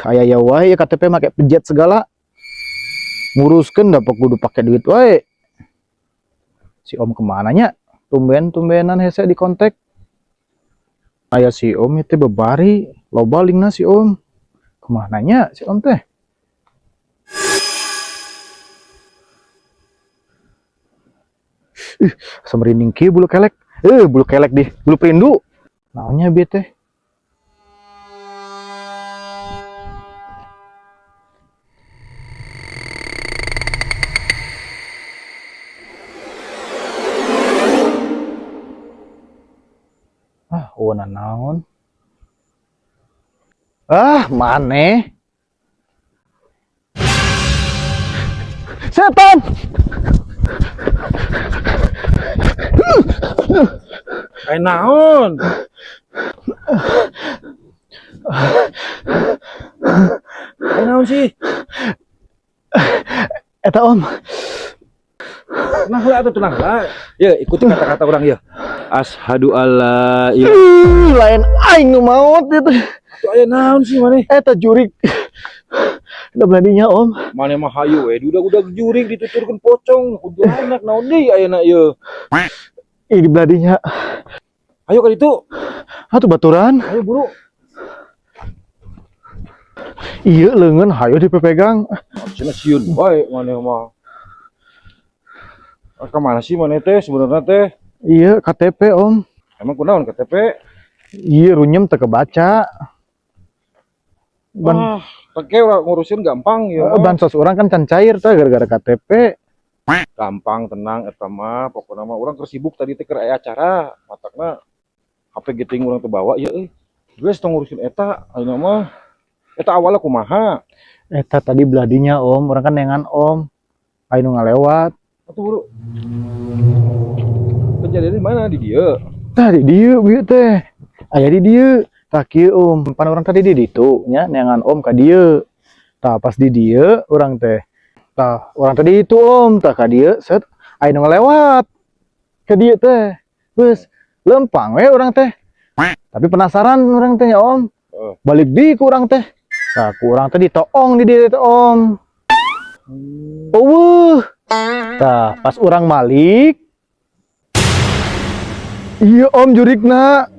Aya ya wae ya KTP make pejet segala. Nguruskeun da kudu pake duit wae. Si Om kemana nya? Tumben-tumbenan hese di kontak. Aya si Om itu bebari, loba lingna si Om. Kemana nya si Om teh? Ih, samrinding kieu bulu kelek. Bulu kelek dih, bulu perindu. Naonnya bieu teh? Ah, eueuna naon? Ah, maneh. Setan! Aya naon? Aya naon sih? Eta Om. Tenang lah atuh, tenang lah. Ya, ikuti kata-kata orang ya. Asyhadu alla ilaha. Ih, lain aing nu maot itu. Atuh aya naon sih maneh? Eta jurik. Udah beladinya Om. Maneh mah hayu we, udah jurik dituturkeun pocong, kuntilanak naon deui ayeuna ieu. Ih, di beladinya. Ayo ka ditu. Atuh baturan. Ayo buru. Iya leungeun hayu dipepegang. Cenah sieun wae maneh mah. Ah, kemana sih maneh teh sebenarnya teh? Iya KTP Om. Emang kunaon KTP? Iya runyem teu kebaca. Ban Ah, teke urang ngurusin gampang ya. Bansos urang kan can cair teh gara-gara KTP. Gampang tenang eta mah pokokna mah urang keur sibuk tadi teh keur aya acara, matakna HP geuting urang teu bawa ya euy. Geus tong ngurusin eta ayeuna mah. Eta awalna kumaha? Eta tadi beladinya Om, urang kan nengan Om. Aya nu ngalewat. Atuh buru. Kejadian di mana di dieu? Tah di dieu bieu teh. Aya di dieu. Tah kieu Om, pan urang tadi di ditu nya neangan Om ka dieu. Tah pas di dieu urang teh. Tah urang tadi itu Om, tah ka dieu set aya nu ngalewat. Ka dieu teh. Geus lempang we urang teh. Tapi penasaran urang teh nya Om. Heeh. Balik deui ku urang teh. Tah ku urang teh ditoong di dieu teh Om. Eueuh. Tah pas urang malik. Iya Om jurikna.